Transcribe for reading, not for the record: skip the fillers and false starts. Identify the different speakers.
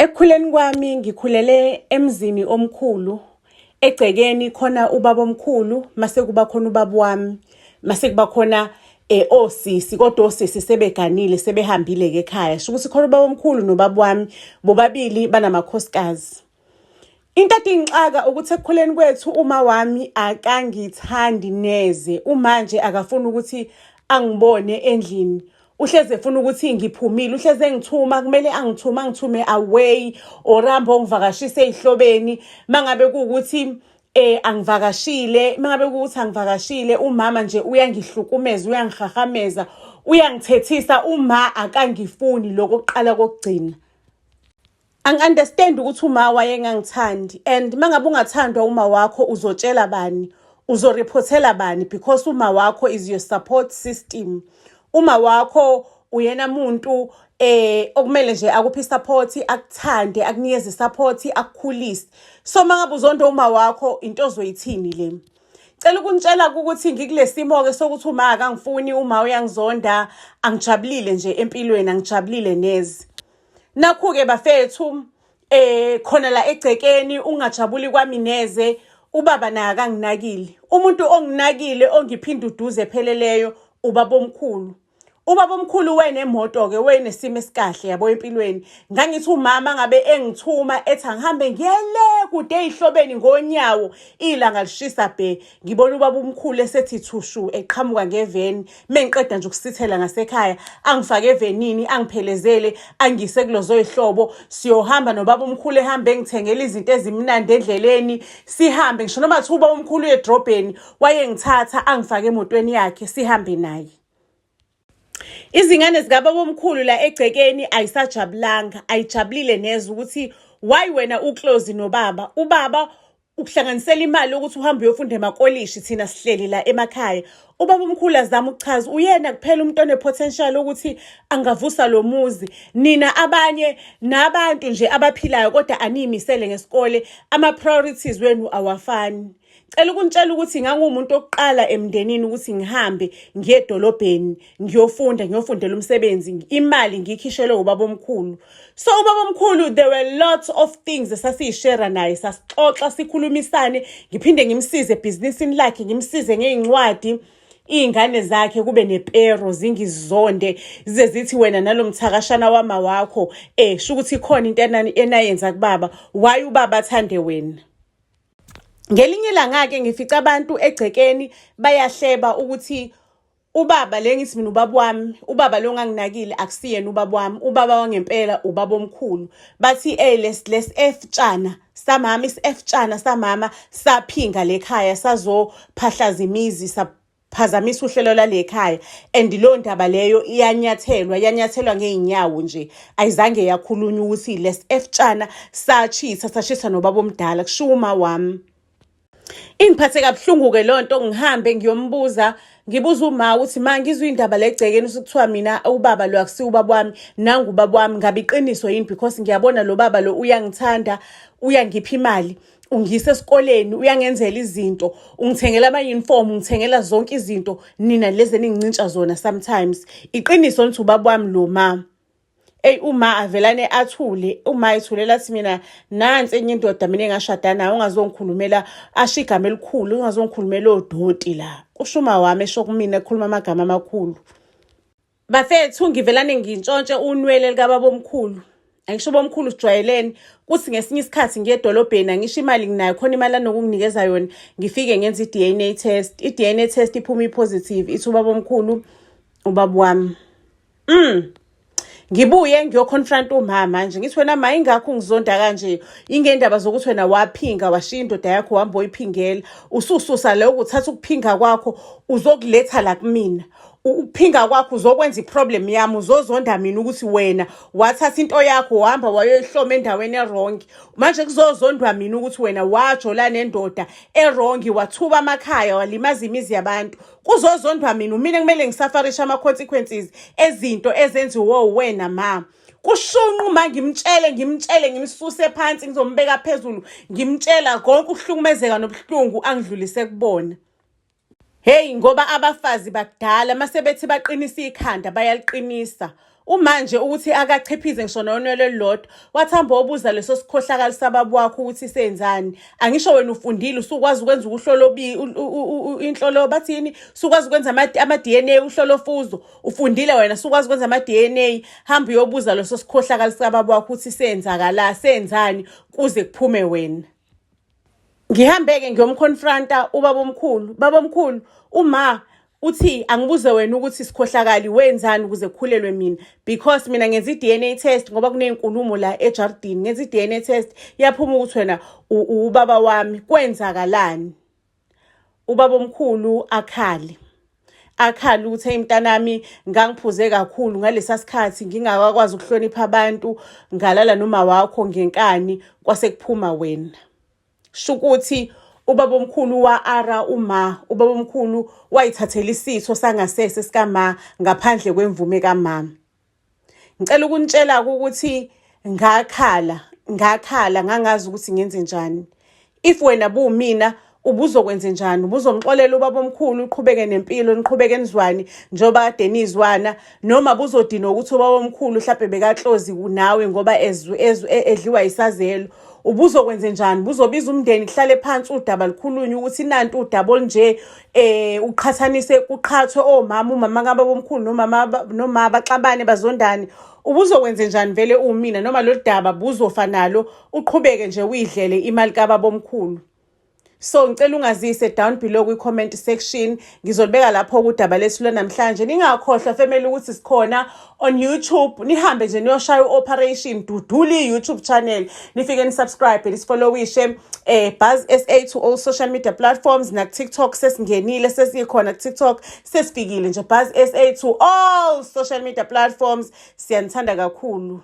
Speaker 1: Ekukhuleni kwami ngikhulele emzini omkhulu egcekeni khona ubaba omkhulu mase kuba khona ubaba wami mase kuba khona osisi kodwa osisi sebeganile sebehambile ke ekhaya sho ukuthi khona ubaba omkhulu nobaba wami bobabili banamakhosikazi. Into edingixaka ukuthi ekukhuleni kwethu uma wami akangithandi neze umanje akafuni ukuthi angibone endlini uhlezi efuna ukuthi ngiphumile uhlezi engithuma kumele angithume angithume away or hambe ongivakashise ey'hlobeni mangabe kuwukuthi angivakashile mangabe kuwukuthi angivakashile umama nje uyangihlukumeza uyangihahameza uyangithethisa uma akangifuni lokho kuqala kokugcina. Angi-understand ukuthi uma wayengangithandi and mangabe ungathandwa uma wakho uzotshela bani uzoriphothela bani because uma wakho is your support system uma wakho uyena muntu okumele nje akuphe support akuthande akunikeze support akukhulise so mangabe uzonda uma wakho into ozoyithini le. Cela ukunitshela ukuthi ngikulesimo ke sokuthi uma akangifuni uma uyangizonda angijabulile nje empilweni angijabulile neze. Nakhu-ke bafethu khona la egcekeni ungajabuli kwami neze ubaba naye akanginakile. Umuntu onginakile ongiphinda uduze epheleleyo ubaba omkhulu. Ubaba omkhulu wenemoto-ke wenesimo esikahle yabo empilweni. Ngangithi umama ngabe engithuma ethi angihambe ngiyele kude ey'hlobeni ngonyawo ilanga lishisa bhe. Ngibona ubaba omkhulu esethi thushu eqhamuka ngeveni mengiqeda nje ukusithela ngasekhaya angifake evenini angiphelezele angise kulozo ihlobo siyohamba nobaba omkhulu ehambe engithengela izinto ezimnandi endleleni sihambe ngisho noma kuthiwa ubaba omkhulu uye edrobheni wayengithatha angifake emotweni yakhe sihambe naye. Izingane zikababa omkhulu la egcekeni ayisajabulanga ayijabulile neze ukuthi why wena uclose nobaba ubaba ukuhlanganisela imali yokuthi uhambe uyofunda emakolishi thina sihleli la emakhaya. Ubaba omkhulu azama ukuchaza uyena kuphela umuntu one-potential ukuthi angavusa lo muzi. Nina abanye nabantu nje abaphilayo kodwa aniyimisele ngesikole ama-priorities wenu awafani. Cela ukunitshela ukuthi nganguwumuntu wokuqala emndenini ukuthi ngihambe ngiye edolobheni ngiyofunda ngiyofundela umsebenzi imali ngiyikhishelwe ubaba omkhulu. So ubaba omkhulu there were lots of things esasiyishera naye sasixoxa sikhulumisane ngiphinde ngimsize ebhizinisini lakhe ngimsize ngey'ncwadi iy'ngane zakhe kube nepero zingizonde zize zithi wena nalo mthakashana wama wakho sho ukuthi ikhona into enayenza kubaba why ubaba athande wena. Ngelinye ilanga-ke ngifica abantu egcekeni bayahleba ukuthi ubaba le ngithi mina ubaba wami ubaba lo nganginakile akusiyena ubaba wami ubaba wangempela ubaba omkhulu bathi les les F tshana samama is F tshana samama saphinga lekhaya sazophahlaza imizi saphazamisa uhlelo lalekhaya and leyo ndaba leyo iyanyathelwa yanyathelwa ngey'nyawo nje ayizange yakhulunywa ukuthi les F tshana sachitha sashitha nobaba omdala kushiwo uma wami. Ingiphathe kabuhlungu-ke leyo nto ngihambe ngiyombuza ngibuza uma ukuthi ma ngizwe indaba le egcekeni usekuthiwa mina ubaba lo akusiwo ubaba wami nangu ubaba wami ngabe iqiniso yini because ngiyabona lo baba lo uyangithanda uyangipha imali ungiyisa esikoleni uyangenzela izinto ungithengela ama-uniform ungithengela zonke izinto nina lezi eningincintsha zona sometimes iqiniso nithi ubaba wami lo ma. Eyi uma avelane athule uma ethulela athi mina nansi enye indoda mina engashada nayo ungazongikhulumela asho igama elikhulu ungazongikhulumela odoti la kusho uma wami esho kumina ekhuluma amagama amakhulu. Bafethu ngivelane ngintshontshe unwele likababa omkhulu angisho bomkhulu sijwayelene kuthi ngesinye isikhathi ngiye edolobheni angisho imali nginayo khona imali anokunginikeza yona ngifike ngenza i-DNA test i-DNA test iphuma i-positive ithi ubaba omkhulu ubaba wami. Ngibuye ngiyoconfront umama manje ngithi wena ma ingakho ungizonda kanje ingendaba zokuthi wena waphinga washiya indoda yakho wahamba oyiphingela usususa lokho uthatha ukuphinga kwakho uzokuletha la kumina ukuphinga kwakho uzokwenza iproblem yami uzozonda mina ukuthi wena wathatha into yakho wahamba wayoyihloma endaweni erong manje kuzozondwa mina ukuthi wena wajola nendoda erong wathuba amakhaya walimaza imizi yabantu kuzozondwa mina umina kumele ngisafarishe ama-consequences ezinto ezenziwe wena ma. Kushunqa uma ngimtshele ngimtshele ngimsuse phansi ngizombeka phezulu ngimtshela konke ukuhlukumezeka nobuhlungu angidlulise kubona. Hey ngoba abafazi bakudala mase bethi baqinisa ikhanda bayaliqinisa. Umanje ukuthi akachiphize ngisho nonwele olulodwa, wathi hamba obuza leso sikhohlakali sababa wakho ukuthi senzani. Angisho wena ufundile, usukwazi ukwenza uhlolo, inhlolo bathini, usukwazi ukwenza ama-DNA, uhlolofuzo. Ufundile wena, sukwazi ukwenza ama-DNA. Hamba uyobuza leso sikhohlakali sikababa wakho ukuthi senzakala senzani kuze kuphume wena. Ngihambe-ke ngiyomconfronta ubaba omkhulu. Baba omkhulu, uma uthi angibuze wena ukuthi sikhohlakali wenzani ukuze kukhulelwe mina, because mina ngenza i-DNA test ngoba kuney'nkulumo la ejardini. Ngenza i-DNA test, yaphuma ukuthi wena ubaba wami. Kwenzakalani? Ubaba omkhulu akhale, akhale ukuthi, "Hey mntanami, ngangiphuze kakhulu ngalesa sikhathi, ngingakakwazi ukuhlonipha abantu, ngalala noma wakho ngenkani, kwase kuphuma wena." Shukuthi ubaba omkhulu wa-ara uma ubaba omkhulu wayithathela isitho sangasese sikama ngaphandle kwemvume kamama. Ngicela ukunitshela ukuthi ngakhala, ngakhala, ngangazi ukuthi ngenze njani. If wena buwumina, ubuzokwenze njani? Ubuzomxolela ubaba omkhulu, uqhubeke nempilo, niqhubeke nizwane njengoba kade nizwana, noma buzodina ukuthi ubaba omkhulu mhlawumbe bekaclose nawe ngoba edliwa isazelo? Ubuzokwenze njani? Buzobiza umndeni, kuhlale phansi, udaba lukhulunywe ukuthi nanti udaba olunje, uqhathanise, kuqhathwe omama, umama kababa omkhulu nomama noma baxabane, bazondane? Ubuzokwenze njani vele umina, noma lolu daba buzofa nalo, uqhubeke nje uyidlele imali kababa omkhulu? So ngicela ungazise down below kwi-comment section. Ngizolibeka lapho kudaba lethu lwanamhlanje. Ningakhohlwa, family, ukuthi sikhona on YouTube. Nihambe nje niyoshaya u-Operation Duduli YouTube channel, nifike nisubscribe, nisifollowishe, Buzz SA to all social media platforms. Naku-TikTok sesingenile, sesikhona ku-TikTok, sesifikile nje. Buzz SA to all social media platforms. Siyanithanda kakhulu.